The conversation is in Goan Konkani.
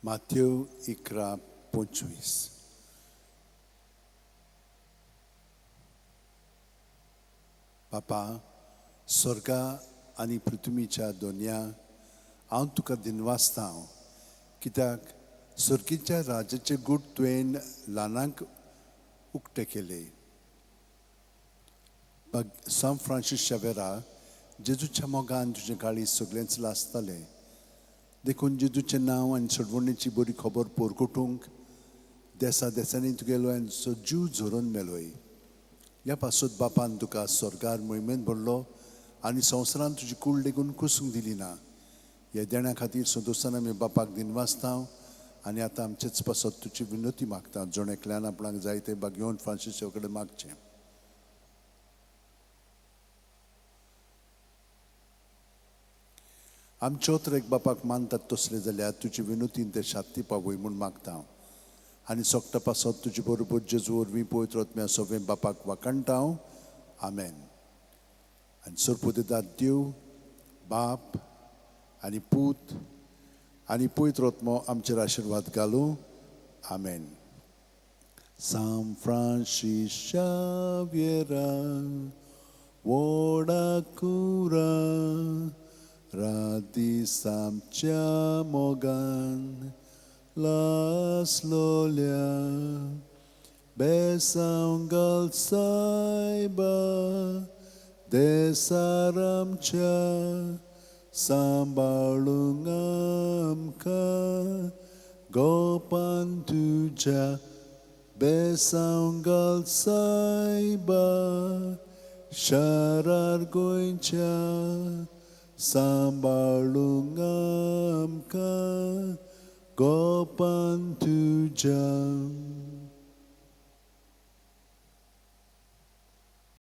माथ्यो 11:25. बापा, स्वर्गा आनी पृथ्वीच्या दोनया हांव तुका दिनवासता कित्याक सर्गीच्या राज्याचे गूट तुवें ल्हानांक उक्ते केले. सांत फ्रांसीस शावेरा, जेजूच्या मोगान तुजें काळीज सगळेंच लासतालें, देखून जेजूचें नांव आनी सोडवणेची बरी खबर पोरकुटूंक देसा देसांनी तुगेलो आनी जीव झरोवन मेलोय. ह्या पासत बापान तुका स्वर्गार मोहिमेंत भरलो आनी संवसारान तुजी कूड लेगून कुसूंक दिली ना. ह्या देण्या खातीर संतोशान आमी बापाक दिनवासता आनी आतां आमचेच पासत तुजी विनवती मागता. जण एकल्यान आपणाक जाय तें भाग्योवन फ्रांसीस कडेन मागचें. आमच्यो तर एक बापाक मानतात तसले जाल्यार तुजी विनवतीन ते शांती पावय म्हूण मागता आनी सोगटा पासत तुजे बरोबर जेजू वरवीं पवित्र आत्म्या सगळें बापाक वाखाणटा. आमेन. आनी सरपुदेदाद देव बाप आनी पूत आनी पवित्र आत्मो आमचेर आशिर्वाद घालूं. आमेन. सांत फ्रांसीस शाव्येरा व्हडा कुरा रात दीस आमच्या मोगान लासलोल्या बेसांव घाल सायबा देसार आमच्या सांबाळूंक आमकां गोपान तुज्या बेसांव घाल सायबा शारार गोंयच्या सांबाळूंक आमकां गोपान तुज्या.